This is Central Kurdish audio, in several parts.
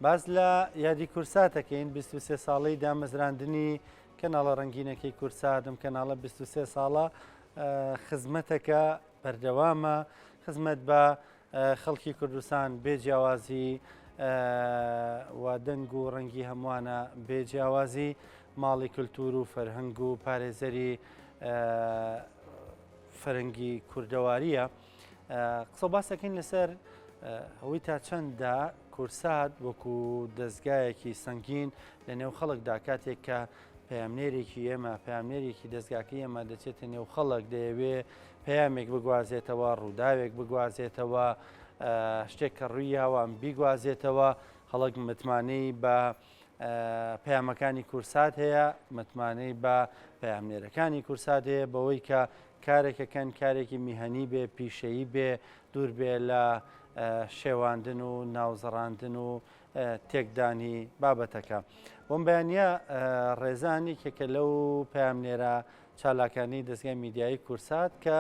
باس لە یادی کورسات دەکەین 23 ساڵەی دامەزراندنی کەناڵە ڕەنگینەکەی کورسات ئەم کەناڵە 23 ساڵە خزمەتەکە بەردەوامە خزمەت بە خەڵکی کوردستان بێ جیاوازی و دەنگ و ڕەنگی هەمووانە بێ جیاوازی ماڵی کللتور و فەرهەنگ و پارێزەری فەرەنگی کوردەواریە قسە باسەکەین لەسەر ئەوەی تا چەندە کورسات وەکو دەستگایەکی سەنگین لە نێو خەڵکدا کاتێک کە پەیامنێرێکی ئێمە پەیامنێرێکی دەستگاکەی ئێمە دەچێتە نێو خەڵک دەیەوێ پەیامێک بگوازێتەوە ڕووداوێک بگوازێتەوە شتێک کە ڕوویاوە بیگوازێتەوە خەڵک متمانەی بە پەیامەکانی کورسات هەیە متمانەی بە پەیامنێرەکانی کورسات هەیە بەوەی کە کارێکەکەن کارێکی میهەنی بێ پیشەیی بێ دوور بێ لە شێواندن و ناوزەڕاندن و تێکدانی بابەتەکە. بۆم بەیانە ڕێزان یەکێکە لەو پەیامنێرە چالاکانی دەستگای میدیایی کورسات کە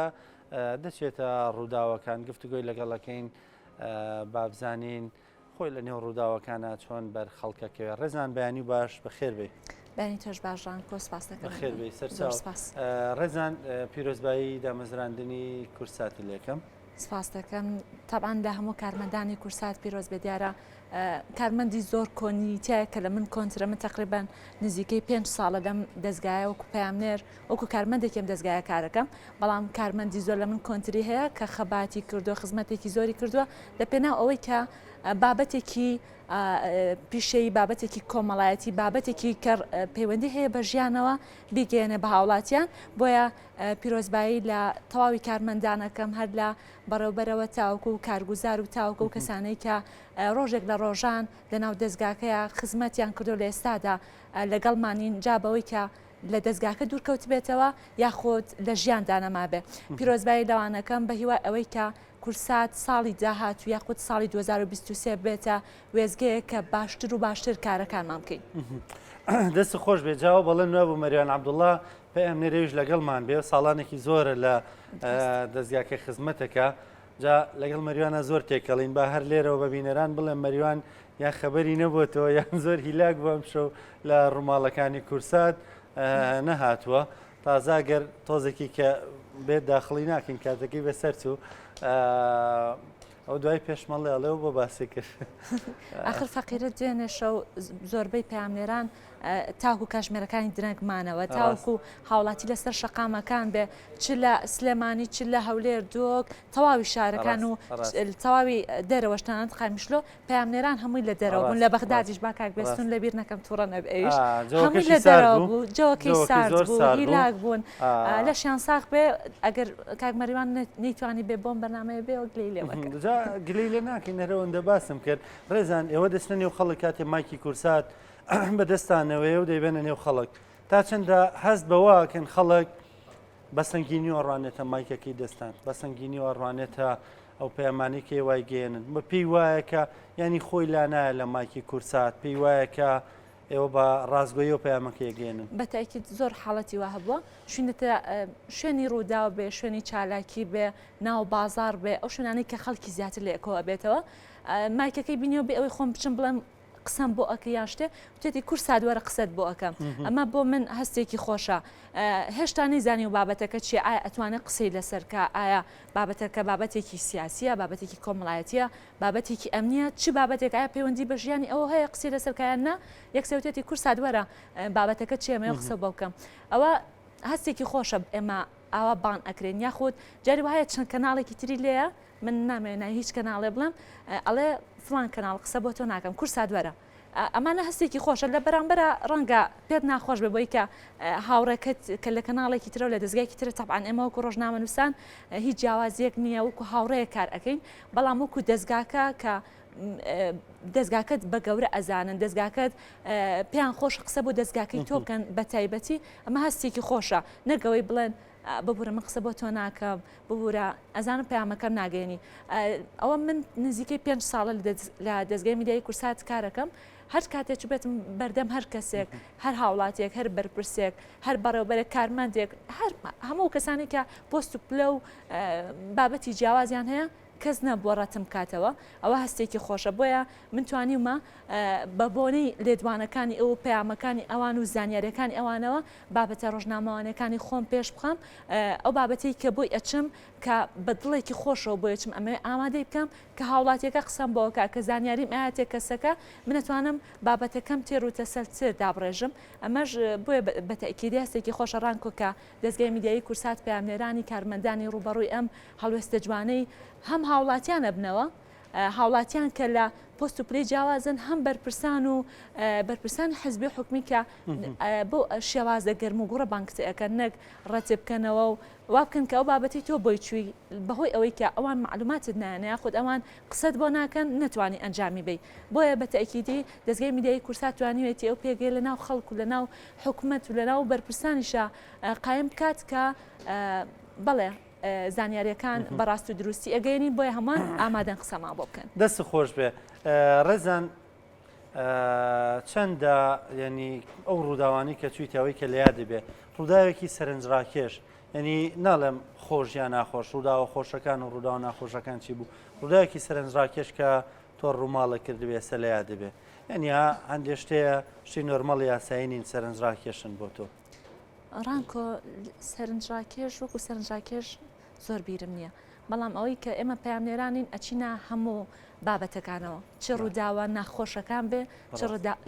دەچێتە ڕووداوەکان گفتوگۆی لەگەڵەکەین بابزانین خۆی لە نێو ڕووداوەکانە چۆن بەر خەڵکەکەوێ ڕێزان بەیانی باش بەخێر بێ. بەیانی تۆش باش ڕانکۆ سپاس دەکەم. بەخێر بێی سەرچاو. سپاس. ڕێزان پیرۆزبایی دامەزراندنی کورساتی لێکەم. سپاس دەکەم تەبعەن لە هەموو کارمەندانی کورسات پیرۆز بێ دیارە کارمەندی زۆر کۆنی تایە کە لە من کۆنترە من تقریبان نزیکەی پێنج ساڵە لەم دەزگایە وەکو پەیامنێر وەکو کارمەندێکی ئەم دەزگایە کارەکەم بەڵام کارمەندی زۆر لە من کۆنتری هەیە کە خەباتی کردووە خزمەتێکی زۆری کردووە لە پێناو ئەوەی کە بابەتێکی پیشەیی بابەتێکی کۆمەڵایەتی بابەتێکی کە پەیوەندی هەیە بە ژیانەوە بیگەیەنێ بە هاوڵاتیان بۆیە پیرۆزبایی لە تەواوی کارمەندانەکەم هەر لە بەڕێوبەرەوە تاوەکو و کارگوزار و تاوەکو و کەسانەی کە ڕۆژێک لە ڕۆژان لەناو دەزگاکەیە خزمەتیان کردو لە ئێستادا لەگەڵمانین جا بەوەی کە لە دەزگاکە دوورکەوتبێتەوە یاخود لە ژیاندا نەمابێ پیرۆزبایی لەوانەکەم بە هیوای ئەوەی کە کورسات ساڵی داهاتوو یاخود ساڵی 2023 بێتە وێستگەیەک کە باشتر و باشتر کارەکانمان بکەین. دەست خۆش بێ جاوە بەڵێن وابوو مەریوان عەبدوڵڵا پەیامنێرەویش لەگەڵمان بێ ساڵانێکی زۆرە لە دەزگاکە خزمەتەکە جا لەگەڵ مەریوانە زۆر تێکەڵین با هەر لێرەوە بە بینەران بڵێم مەریوان یان خەبەری نەبووتەوە یان زۆر هیلاک بوو ئەمشەو لە ڕووماڵەکانی کورسات نەهاتووە تازە گەر تۆزێکی کە بێت داخڵی ناکەین کاتەکەی بەسەر چوو ئەو دوای پێشمەڵێ ئەڵێ و بۆ باسی کرد ئاخر فەقیرە دوێنێ شەو زۆربەی پەیامنێران تاکو کاژمێرەکانی درەنگ مانەوە تاوەکو هاوڵاتی لەسەر شەقامەکان بێ چ لە سلێمانی چ لە هەولێر دۆک تەواوی شارەکان و تەواوی دەرەوەش تەنانەت قامیشلۆ پەیامنێران هەمووی لە دەرەوە بوون لە بەغدادیش با کاک بێستون لەبیر نەکەم تووڕە نەبێ ئەویش هەمووی لە دەرەوە بوو جەوەکەی سارد بوو هیلاک بوون لەشیان ساغ بێ ئەگەر کاک مەریوان نەیتوانی بێ بۆم بەرنامەیە بێ و گلەی لێ مەکە گلەی لێ ناکەین هەرەوەندە باسم کرد ڕێزان ئێوە دەچنە نێو خەڵک کاتێ مایکی کورسات بەدەستانەوەیە و دەیبەنە نێو خەڵک تا چەندە هەست بەوە ئەکەن خەڵک بە سەنگینیەوە ڕوانێتە مایکەکەی دەستان بە سەنگینیەوە ڕوانێتە ئەو پەیامانەی کە وای گەێنن بە پێی وایە کە ینی خۆی لانایە لە مایکی کورسات پێی وایە کە ئێوە بە ڕاستگۆیی و پەیامەکەی گەێنن. بە تاکید زۆر حاڵەتی وا هەبووە شوینەتە شوێنی ڕووداو بێ شوێنی چالاکی بێ ناو بازاڕ بێ ئەو شوێنانەی کە خەڵکی زیاتر لێ کۆ ئەبێتەوە مایکەکەی بینیەوە بێ ئەوەی خۆم بچم بڵێم قسەم بۆ ئەکە یان شتێ وتێتی کور ساد وەرە قسەت بۆ ئەکەم ئەمە بۆ من هەستێکی خۆشە هێشتا نەیزانی و بابەتەکە چیە ئایا ئەتوانێت قسەی لەسەر کە ئایا بابەتەکە بابەتێکی سیاسیە بابەتێکی کۆمەڵایەتیە بابەتێکی ئەمنیە چ بابەتێک ئایا پەیوەندی بە ژیانی ئەوە هەیە قسەی لەسەر کایان نا یەکسەر وتێتی کور ساد وەرە بابەتەکە چیە مەوێ قسە بۆ بکەم ئەوە هەستێکی خۆشە ئێمە ئاوا بان ئەکرێن یاخود جاری وایە چەند کەناڵێکی تری لێیە من نامەوێ ناوی هیچ کەناڵێ بڵێم ئەڵێ فڵان کەناڵ قسە بۆ تۆ ناکەم کورسات وەرە ئەمانە هەستێکی خۆشە لە بەرامبەرە ڕەنگە پێت ناخۆش بێ بۆی کە هاوڕێکەت کە لە کەناڵێکی ترەوە لە دەستگایکی ترە تەبعەن ئێمە وەکو ڕۆژنامەنووسان هیچ جیاوازیەک نییە وەکو هاوڕێیەک کار ئەەکەین بەڵام وەکو دەستگاکە کە دەستگاکەت بە گەورە ئەزانن دەستگاکەت پێیان خۆش قسە بۆ دەستگاکەی تۆ بکەن بە تایبەتی ئەمە هەستێکی خۆشە نەگەوەی بڵێن ببورە من قسە بۆ تۆ ناکەم ببورە ئەزانم پەیامەکەم ناگەێنی ئەوە من نزیکەی پێ ساڵە لە دەستگای میدیایی کورسات کارەکەم هەر کاتێک چوبێتم بەردەم هەر کەسێک هەر هاوڵاتێک هەر بەرپرسێک هەر بەڕێوبەرێک کارمەندێک هەر هەموو کەسانی کە پۆست و پلە و بابەتی جیاوازیان هەیە. کەس نەبووە ڕەتم بکاتەوە ئەوە هەستێکی خۆشە بۆیە من توانیومە بە بۆنەی لێدوانەکانی ئەو و پەیامەکانی ئەوان و زانیاریەکانی ئەوانەوە بابەتە ڕۆژنامەوانیەکانی خۆم پێش بخەم ئەو بابەتەی کە بۆی ئەچم کە بە دڵێکی خۆشەوە بۆی ئەچم ئەمەوێ ئامادەی بکەم کە هاوڵاتیەکە قسەم بۆ ئەکا کە زانیاریم ئایەتێ کەسەکە من ئەتوانم بابەتەکەم تێر و تەسەلتر دابڕێژم ئەمەش بۆیە بە تەئکیدی هەستێکی خۆشە ڕانکۆ کە دەزگای میدیایی کورسات پەیامنێرانی کارمەندانی ڕووبەڕووی ئەم هەڵوێستە جوانەی هەم هاوڵاتیان ئەبنەوە هاوڵاتیان کە لە پۆست و پلەی جیاوازن هەم بەرپرسان و بەرپرسانی حزبی و حکومی کە بۆ شێوازە گەرم و گوڕە بانگتە ئەکەن نەک ڕەتێ بکەنەوە و وا بکەن کە ئەو بابەتی تۆ بۆی چووی بەهۆی ئەوەی کە ئەوان معلوماتت نایەنە یاخود ئەوان قسەت بۆ ناکەن نەتوانی ئەنجامی بەی بۆیە بە تەئکیدی دەزگای میدیایی کورسات توانیوێتی ئەو پێگەیە لە ناو خەڵک و لە ناو حکومەت و لە ناو بەرپرسانیشا قایم بکات کە بەڵێ زانیاریەکان بە ڕاست و دروستی ئەگەیەنین بۆیە هەمووان ئامادەن قسەمان بۆ بکەن. دەست خۆش بێ ڕێزان چەندە یعنی ئەو ڕووداوانی کە چوویتە ئەوەی کە لە یادی بێ ڕووداوێکی سەرنجڕاکێش یعنی ناڵێم خۆش یا ناخۆش ڕووداوە خۆشەکان و ڕووداوە ناخۆشەکان چی بوو ڕووداوێکی سەرنجڕاکێش کە تۆ ڕووماڵە کردبێ سە لە یادی بێ یعنی هەندێ شتەیە شتی نۆرمەڵ یاسایی نین سەرنجڕاکێشن بۆ تۆ. ڕانکۆ سەرنجڕاکێش وەکو سەرنجڕاکێش زۆر بیرم نییە بەڵام ئەوەی کە ئێمە پەیامنێرانین ئەچینە هەموو بابەتەکانەوە چ ڕووداوە ناخۆشەکان بێ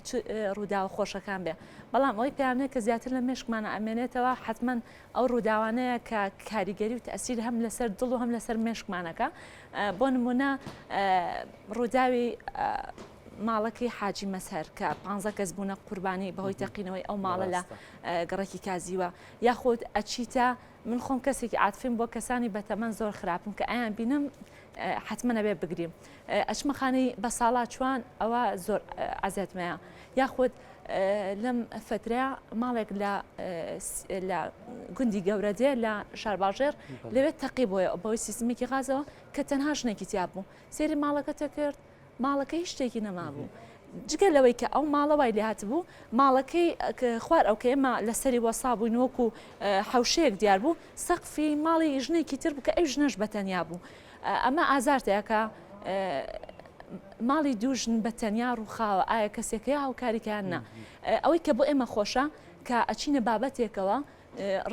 چ ڕووداوە خۆشەکان بێ بەڵام ئەوەی پەیامنێر کە زیاتر لە مێشکمانە ئەمێنێتەوە حتمما ئەو ڕووداوانەیە کە کاریگەری و تەسیر هەم لەسەر دڵ و هەم لەسەر مێشکمانەکە بۆ نمونە ڕووداوی ماڵەکەی حاجی مەزهەر کە پانزە کەس بوونە قوربانی بەهۆی تەقینەوەی ئەو ماڵە لە گەڕەکی کازیوە یاخود ئەچیتە من خۆم کەسێکی عاتفیم بۆ کەسانی بەتەمەن زۆر خراپم کە ئەیان بینم حتمما ئەبێ بگریم ئەچمە خانەی بە ساڵا چوان ئەوە زۆر عەزێتمەیە یاخود لەم فترەیە ماڵێک لە لە گوندی گەورە دێ لە شارباژێر لەوێت تەقی بۆیە بەوەی سیستمێکی غازەوە کە تەنها ژنێکی تیا بوو سێری ماڵەکەتە کرد ماڵەکە هیچ شتێکی نەمابوو جگە لەوەی کە ئەو ماڵە وای لێهاتبوو ماڵەکەی خوار ئەو کە ئێمە لەسەری وەسا بووین وەکو حەوشەیەک دیار بوو سەقفی ماڵی ژنێکی تر بوو کە ئەو ژنەش بە تەنیا بوو ئەمە ئازارتەیە کە ماڵی دوو ژن بە تەنیا ڕووخاوە ئایا کەسێکەیە هاوکاریکان نا ئەوەی کە بۆ ئێمە خۆشە کە ئەچینە بابەتێکەوە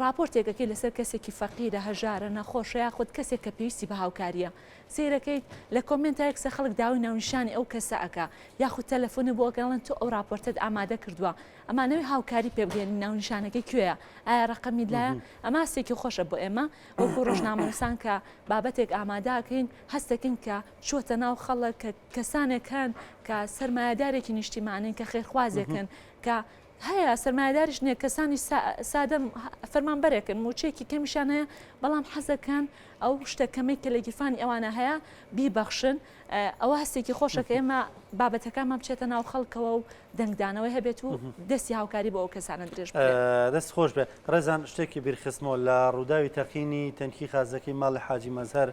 ڕاپۆرتێک ئەکەی لەسەر کەسێکی فەقیرە، هەژارە، نەخۆشە یاخود کەسێک کە پێویستی بە هاوکارییە. سەیرەکەیت لە کۆمێنتا یەکسەر خەڵک داوای ناونیشانی ئەو کەسە ئەکا یاخود تەلەفۆنی بۆ ئەکەن ئەڵێن تۆ ئەو ڕاپۆرتەت ئامادە کردووە ئەمانەوێ هاوکاری پێ بگەیەنین ناونیشانەکەی کوێیە ئایا ڕەقەمی لایە ئەمە هەستێکی خۆشە بۆ ئێمە وەکو ڕۆژنامەنووسان کە بابەتێک ئامادە ئەکەین هەستەکەین کە چووەتە ناو خەڵک کە کەسانێک هەن کە سەرمایەدارێکی نیشتیمانین کە خێرخوازێکن کە هەیە سەرمایەداریش نیە کەسانی سادە فەرمانبەرێکن موچەیەکی کەمیشان هەیە بەڵام حەزەکەن ئەو شتە کەمەی کە لە گیرفانی ئەوانە هەیە بیبەخشن ئەوە هەستێکی خۆشە کە ئێمە بابەتەکانمان بچێتە ناو خەڵکەوە و دەنگدانەوەی هەبێت و دەستی هاوکاری بۆ ئەو کەسانە درێژ بکرێت. دەست خۆش بێ ڕێزان شتێکی بیرخستمەوە لە ڕووداوی تەقینی تەنکی خازەکەی ماڵی حاجی مەزهەر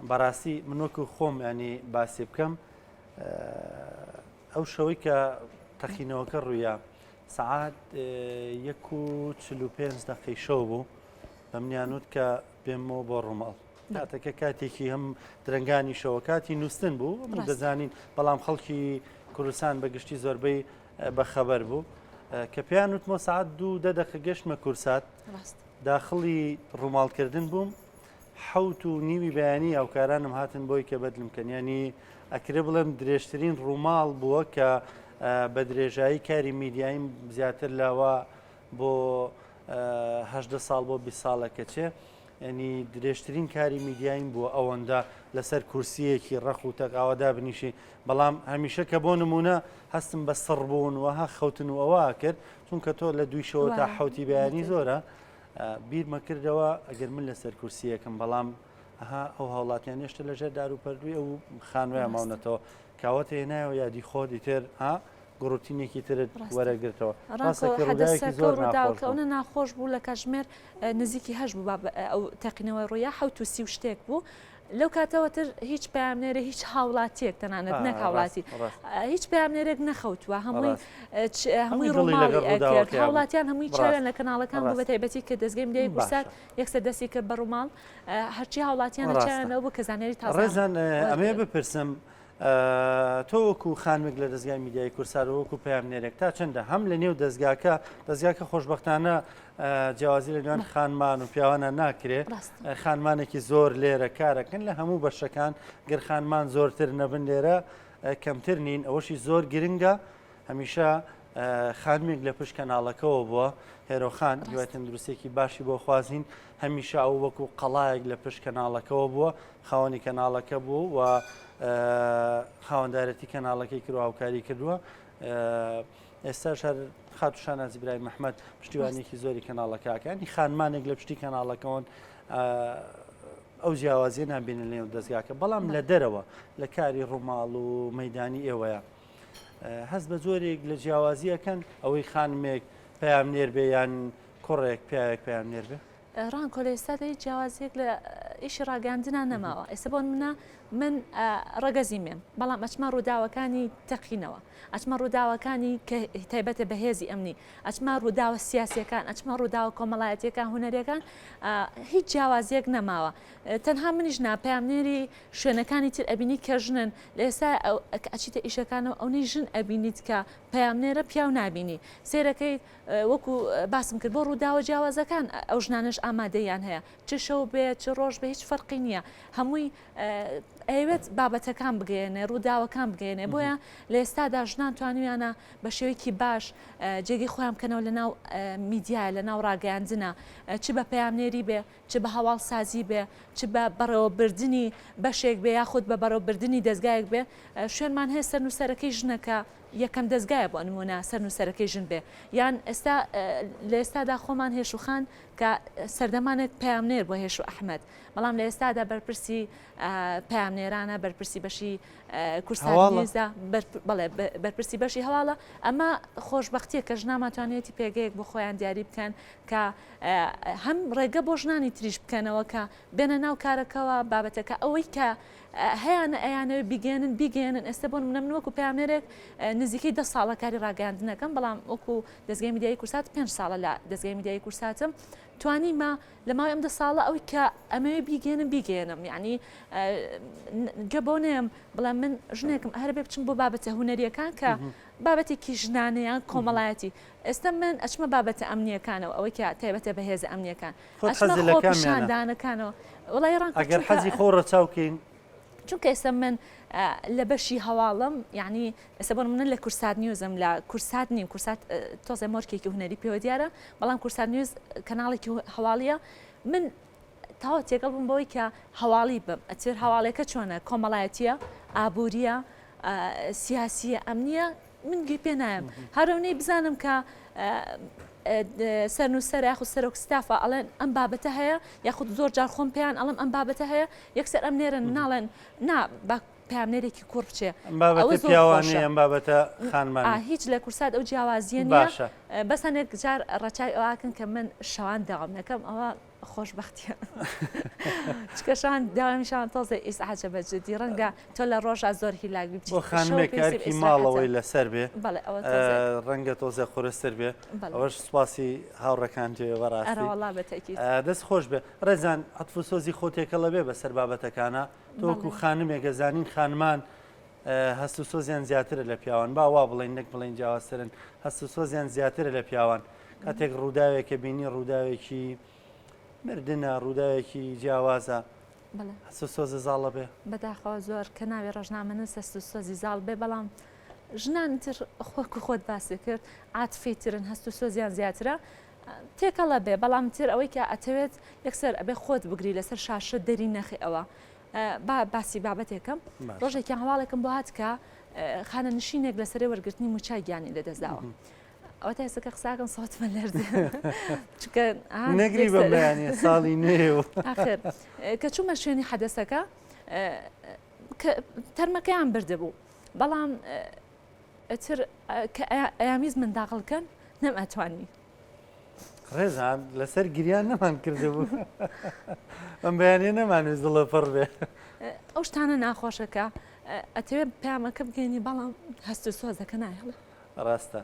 بەڕاستی من وەکو خۆم ینی باسی بکەم ئەو شەوەی کە تەقینەوەکە ڕوویا سەعات 1:45 دەقەی شەو بوو بە منیان وت کە بێمەوە بۆ ڕووماڵ کاتەکە کاتێکی هەم درەنگانی شەوە کاتی نووسن بوو من دەزانین بەڵام خەڵکی کوردستان بە گشتی زۆربەی بەخەبەر بوو کە پێیان وتمەوە سعات دوو دە دەقە گەشتمە کورسات داخڵی ڕووماڵکردن بووم حەوت و نیوی بەیانی هاوکارانم هاتن بۆی کە بەدلم کەن یانی ئەکرێ بڵێم درێژترین ڕووماڵ بووە کە بە درێژایی کاری میدیاییم زیاتر لەوە بۆ هەدە ساڵ بۆ 20 ساڵە کەچێ ینی درێژترین کاری میدیاییم بووە ئەوەندە لەسەر کورسیەکی ڕەخ و تەقاوەدا بنیشی بەڵام هەمیشە کە بۆ نمونە هەستم بە سڕبوون وەها خەوتن و ئەوە کرد چونکە تۆ لە دوی شەوە تا حوتی بەیانی زۆرە بیرمە کردەوە ئەگەر من لەسەر کورسیەکم بەڵام ئەها ئەو هاوڵاتیان هێشتا لەژێر دار و پەردووی ئەو خانوویان ماونەتەوە کاوەتە هێنایەوە یادی خۆت ئیتر ها گوڕوتینێکی ترت وەرەگرتەوە ڕاستەکە ڕووداوێکی زۆر ناخۆش بوو. ئەوە ناخۆش بوو لە کاتژمێر نزیکی هەشت بوو ئەو تەقینەوەی ڕوویا حەوت و سی و شتێک بوو. لەو کاتەوە تر هیچ پەیامنێرێ هیچ هاوڵاتیەک تەنانەت نەک هاوڵاتی هیچ پەیامنێرێک نەخەوتووە هەمووی هەمووی ڕووماڵی ئەکرد هاوڵاتیان هەمووی چاویان لە کەناڵەکان بوو بە تایبەتی کە دەزگەی میدیای کوردسات یەکسەر دەستی کرد بە ڕووماڵ هەرچی هاوڵاتیان چاویان لەوە بوو کە زانیاری تازە ڕێزان ئەمەیە بپرسم تۆ وەکو خانمێک لە دەزگای میدیایی کوردسات و وەکو پەیامنێرێک تا چەندە هەم لە نێو دەزگاکە دەزگاکە خۆشبەختانە جیاوازی لە نێوان خانمان و پیاوانە ناکرێ خانمانێکی زۆر لێرە کارەکەن لە هەموو بەشەکان گەر خانمان زۆرتر نەبن لێرە کەمتر نین ئەوەشی زۆر گرنگە هەمیشە خانمێک لە پشت کەناڵەکەوە بووە هێرۆخان هیوای تەندروستێکی باشی بۆ خوازین هەمیشە ئەو وەکو قەڵایەک لە پشت کەناڵەکەوە بووە خاوەنی کەناڵەکە بوو و خاوەندارەتی کەناڵەکەی کرد و هاوکاری کردووە ئێستاش هەر خاتو شانازی برای مححمد پشتیوانێکی زۆری کەناڵەکەکانی خانمانێک لە پشتی کەناڵەکەەوەن ئەو جیاوازیە نابینن لەنێو دەستگاکە بەڵام لە دەرەوە لە کاری ڕووماڵ و مەدانی ئێوەیە هەست بە جۆرێک لە جیاوازی ئەکەن ئەوەی خانمێک پەیامنێر بێ یان کوڕێک پیاوێک پەیامنێر بێ؟ ڕانکۆ لە ئێستادا هیچ جیاوازیەک لە ئیشی ڕاگەیاندنا نەماوە ئێستا بۆ نمونە من ڕەگەزی مێم بەڵام ئەچمە ڕووداوەکانی تەقینەوە ئەچمە ڕووداوەکانی کە تایبەتە بە هێزی ئەمنی ئەچمە ڕووداوە سیاسیەکان ئەچمە ڕووداوە کۆمەڵایەتیەکان هونەریەکان هیچ جیاوازیەک نەماوە تەنها منیش نا پەیامنێری شوێنەکانی تر ئەبینی کە ژنن لە ئێستا کە ئەچیتە ئیشەکانەوە ئەونەی ژن ئەبینیت کە پەیامنێرە پیاو نابینی سەیرەکەیت وەکو باسم کرد بۆ ڕووداوە جیاوازەکان ئەو ژنانەش ئامادەیان هەیە چ شەو بێ چ ڕۆژ بێ هیچ فەرقی نییە هەمووی ئەیەوێت بابەتەکان بگەیەنێ ڕووداوەکان بگەیەنێ بۆیە لە ئێستادا ژنان توانیویانە بە شێوەیەکی باش جێگەی خۆیان بکەنەوە لە ناو میدیا لە ناو ڕاگەیاندنە چ بە پەیامنێری بێ چ بە هەواڵسازی بێ، چ بە بەڕێوەبردنی بەشێک بێ یاخود بە بەڕێوەبردنی دەزگایەک بێ، شوێنمان هەیە سەرنووسەرەکەی ژنە کە یەکەم دەزگایە بۆ نموونە سەرنووسەرەکەی ژن بێ، یان ئێستا لە ئێستادا خۆمان هێشوو خان کە سەردەمانێک پەیامنێر بووە هێشوو ئەحمەد، بەڵام لە ئێستادا بەرپرسی پەیامنێرانە، بەرپرسی بەشی کورسات نیوزە، بەڵێ بەرپرسی بەشی هەواڵە، ئەمە خۆشبەختییە کە ژنامان توانیویەتی پێگەیەک بۆ خۆیان دیاری بکەن کە هەم ڕێگە بۆ ژنانی تریش بکەنەوە کە بێنە ناو کارەکەوە بابەتەکە ئەوەی کە هەیانە ئەیانەوێت بیگەێنن بیگەێنن ئێستا بۆ منە من وەکو پامێرێک نزیکەی ده ساڵە کاری ڕاگەاندنەکەم بەڵام وەکو دەستگای میدیایی کورسات پێ ساڵە لە دەستگای میدیایی کورساتم توانیمە لە ماوەی ئەم ده ساڵە ئەوی کە ئەمەوێ بیگەێنم بیگەێنم یعنی گە بۆ نێم بڵێم من ژنێکم هەر بێ بچم بۆ بابەتە هوەریەکان کە بابەتێکی ژنانە یان کۆمەڵایەتی ئێستا من ئەچمە بابەتە ئەمنیەکانەوە ئەوەی کە تایبەتە بە هێزە ئەمنیەکان خۆت ئەچمە حەزت لە کامیانە؟ خۆپیشاندانەکانەوە وەڵی ڕانکۆ ئەگەر چونکە حەزی خۆ ڕەچاو کەین. چونکە ئێستا من لە بەشی هەواڵم یعنی ئێستا بۆ نمونە لە کورسات نیوزم لە کورسات نیم کورسات تۆزێ مۆرکێکی هونەری پێوە دیارە بەڵام کورسات نیوز کەناڵێکی هەواڵیە من تەواو تێکەڵ بووم بەوەی کە هەواڵی بم ئەتر هەواڵەکە چۆنە کۆمەڵایەتیە ئابووریە سیاسیە ئەمنیە من گوێی پێ نایەم هەرەونەی بزانم کە سەرنووسەر یاخود سەرۆک ستافە ئەڵێن ئەم بابەتە هەیە یاخود زۆر جار خۆم پێیان ئەڵم ئەم بابەتە هەیە یەکسەر ئەم نێرن ناڵێن نا با پامنێرێکی کوڕ بچێ ئەم بابەتە پیاوانەیە ئەم بابەتە خانمان هیچ لە کورسات ئەو جیاوازیە نییە بەس هەنێک جار ڕەچای ئەوکن کە من شەوان داوام نەکەم ئەوە خۆشبەختیە چکە شان داوامی شان تۆزێ ئیسعاجە بە جدی ڕەنگە تۆ لە ڕۆژا زۆر هیلاک بی بۆ خانمێک ئەرکی ماڵەوەی لەسەر بێ ڕەنگە تۆزێ قورستر بێ ئەوەش سوپاسی هاوڕێکان توێ بەڕاستی دەست خۆش بێ ڕێزان عەتف و سۆزی خۆ تێکەڵە بێ بەسەر بابەتەکانە تۆکو خانمێکە زانین خانمان هەست و سۆزیان زیاترە لە پیاوان با وا بڵێن نەک بڵێن جیاوازترن هەست و سۆزیان زیاترە لە پیاوان کاتێک ڕووداوێکە بینی ڕووداوێکی مردنە ڕووداوێکی جیاوازە هەست و سۆزە زاڵە بێ بەداخەوە زۆر کە ناوی ڕۆژنامەنووس هەست و سۆزی زاڵ بێ بەڵام ژنان تر خۆک و خۆت باسی کرد عاتفی ترن هەست و سۆزیان زیاترە تێکەڵە بێ بەڵام تر ئەوەی کە ئەتەوێت یەکسەر ئەبێ خۆت بگری لەسەر شاشە دەری نەخی ئەوە با باسی بابەتێکم ڕۆژێکیان هەواڵێکم بۆ هات کە خانەنشینێک لەسەر وەرگرتنی موچە گیانی لەدەستداوە ئەوە تا ئێستا کە قساکەم سەوتمە لەرزێ چونکە نەگری بە بەیانی ساڵی نوێ و ئاخر کە چوومە شوێنی حەدەسەکە تەرمەکەیان بردبوو بەڵام ئەتر کە ئەیامیز منداغڵکەن نەم ئەتوانی. ڕێزان لەسەر گریان نەمان کردبوو ئەم بەیانە نەمانویست دڵە پڕ بێ. ئەو شتانە ناخۆشەکە ئەتەوێ پەیامەکە بگەێنی بەڵام هەست و سۆزەکە نایڵێ. ڕاستە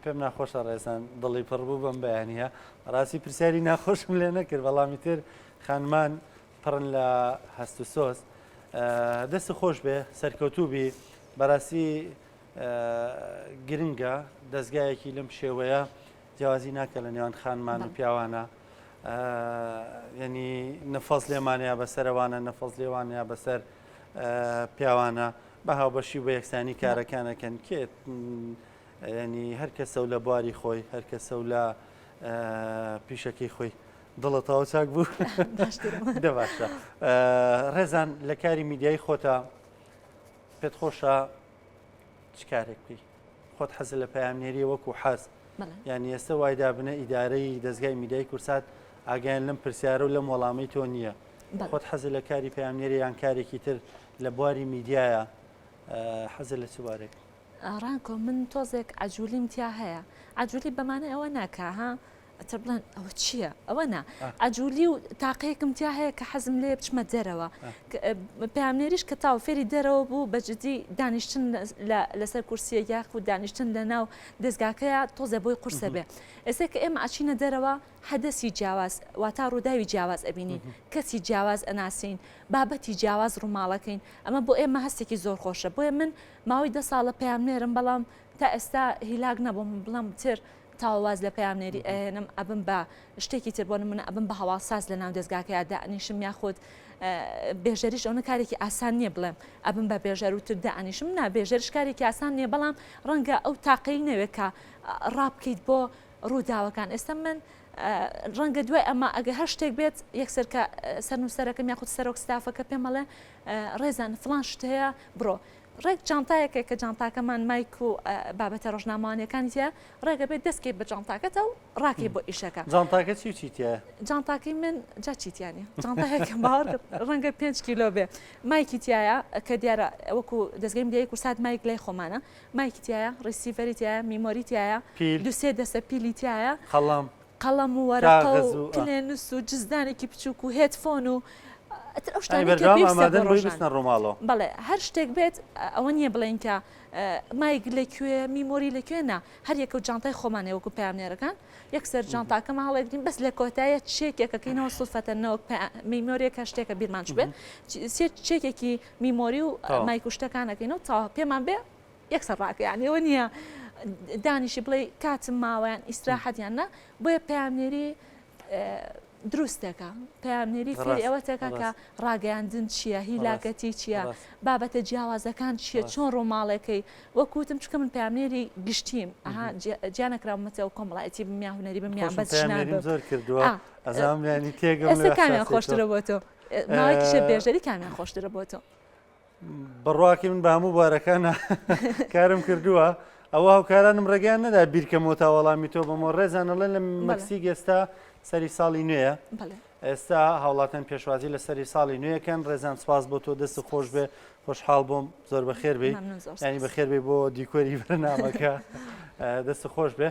پێم ناخۆشە ڕێزان دڵی پڕ بوو بەم بەیانە ڕاستی پرسیاری ناخۆشم لێ نەکرد بەڵامی تر خانمان پڕن لە هەست و سۆز دەست خۆش بێ سەرکەوتوو بی بەڕاستی گرنگە دەستگایەکی لەم شێوەیە جیاوازی ناکە لە نێوان خانمان و پیاوانە ینی نەفەز لێمانەیە بەسەرەوانە نەفەز لێوانەیە بەسەر پیاوانە بە هاوبەشی بە یەکسانی کارەکانەکەن کێ ینی هەر کەسە و لە بواری خۆی هەر کەسە و لە پیشەکەی خۆی دڵە تەواو چاک بوو دە باشە ڕێزان لە کاری میدیایی خۆتە پێت خۆشە چ کارێک بکەی خۆت حەز لە پەیامنێریە وەکو حەز یعنی ئێستا وای دابنە ئیدارەی دەستگای میدیای کورسات ئاگیان لەم پرسیارە و لەم وەڵامی تۆ نییە خۆت حەز لە کاری پەیامنێری یان کارێکی تر لە بواری میدیایە حەز لە چ بارێک ڕانکۆ من تۆزێک عجولیم تیا هەیە عجولی بەمانە ئەوە ناکە ها ئەتر بڵێن ئەوە چییە؟ ئەوە نا عەجولی و تاقەیەکم تیا هەیە کە حەزم لێ بچمە دەرەوە پامنێریش کە تاو فێری دەرەوە بوو بە جدی دانیشتن لەسەر کورسیە یاخود دانیشتن لە ناو دەستگاکەیە تۆزێ بۆی قورسە بێ ئێستا کە ئێمە ئەچینە دەرەوە حەدەسی جیاواز واتا ڕووداوی جیاواز ئەبینین کەسی جیاواز ئەناسین بابەتی جیاواز ڕووماڵەکەین ئەمە بۆ ئێمە هەستێکی زۆر خۆشە بۆیە من ماوەی دە ساڵە پەیامنێرم بەڵام تا ئێستا هیلاک نەبووم بڵام تر تاوە واز لە پەیامنێری ئەهێنم ئەبم بە شتێکی تر بۆ نمونە ئەبم بە هەواڵساز لە ناو دەزگاکەیا دائەنیشم یاخود بێژەریش ئەونە کارێکی ئاسان نییە بڵێم ئەبم بە بێژەر و تر دائەنیشم نا بێژەریش کارێکی ئاسان نییە بەڵام ڕەنگە ئەو تاقەی نەوێت کە ڕابکەیت بۆ ڕووداوەکان ئێستا من ڕەنگە دوای ئەمە ئەگە هەر شتێک بێت یەکسەر کە سەرنووسەرەکەم یاخود سەرۆک ستافەکە پێم ئەڵێ ڕێزان فڵان شت هەیە بڕۆ ڕێک جانتایەکە کە جانتاکەمان مایک و بابەتە ڕۆژنامەوانیەکانی تیا ڕێگە بێت دەستکەی بە جانتاکەتە و ڕاکەی بۆ ئیشەکە. جانتاکە چی و چی تیایە؟ جانتاکەی من جا چی تیا نیە جانتایەکە باوەڕ ڕەنگە 5 کیلۆ بێ مایکی تایە کە دیارە وەکو دەستگای میدیایی کورسات مایک لای خۆمانە مایکی تایە receiver ی تایە memory تایە دوسێ دەسە پیلی تایە قەڵەم قەڵەم و وەرەقە و پلێنووس و جزدانێکی بچووک و headphone و ئەتر ئەو شتانەی کە پێویستە بۆ ڕۆژان. بەڵێ هەر شتێک بێت ئەوە نییە بڵێین کە مایک لە کوێ memory لە کوێ نا هەر یەکە و جانتای خۆمان هەیە وەکو پەیامنێرەکان یەکسەر جانتاکەمان هەڵێگرین بەس لە کۆتایە چێکێکەکەینەوە سوفەتە نەوەک memory ەکە شتێکە بیرمان چوبێت چێکێکی memory و مایک و شتەکانەکەینەوە تەواو پێمان بێ یەکسەر ڕاکە یانی ئەوە نییە دانیشی بڵێ کاتم ماوە یان ئیسراحەت یان نا بۆیە پەیامنێری دروست دەکا پەیامنێری فێری ئەوە تەکا کە ڕاگەیاندن چییە هیلاکەتی چییە بابەتە جیاوازەکان چییە چۆن ڕووماڵەکەی وەکوتم چکە من پەیامنێری گشتیم ئەها جیانەکراومەتەوە کۆمەڵایەتی بم یا هونەری بم یان بەس زۆر کردووە ئەزانم ینی تێگەم ئێستا کامیان خۆشترە بۆ تۆ ماوەیەکیشە بێژەری کامیان خۆشترە بۆ تۆ بڕواکەی من بە هەموو بوارەکانە کارم کردووە ئەوە هاوکارانم ڕێگەیان نەدا بیرکەمەوە تا وەڵامی تۆ بەمەوە ڕێزان ئەڵێن لە مەکسیک ئێستا سەری ساڵی نوێیە ئێستا هاوڵاتیان پێشوازی لە سەری ساڵی نوێیەکەن ڕێزان سپاس بۆ تۆ دەست خۆش بێ خۆشحاڵ بووم زۆر بەخێر بێ ینی بەخێر بێ بۆ دیکۆری بەرنامەکە دەست خۆش بێ.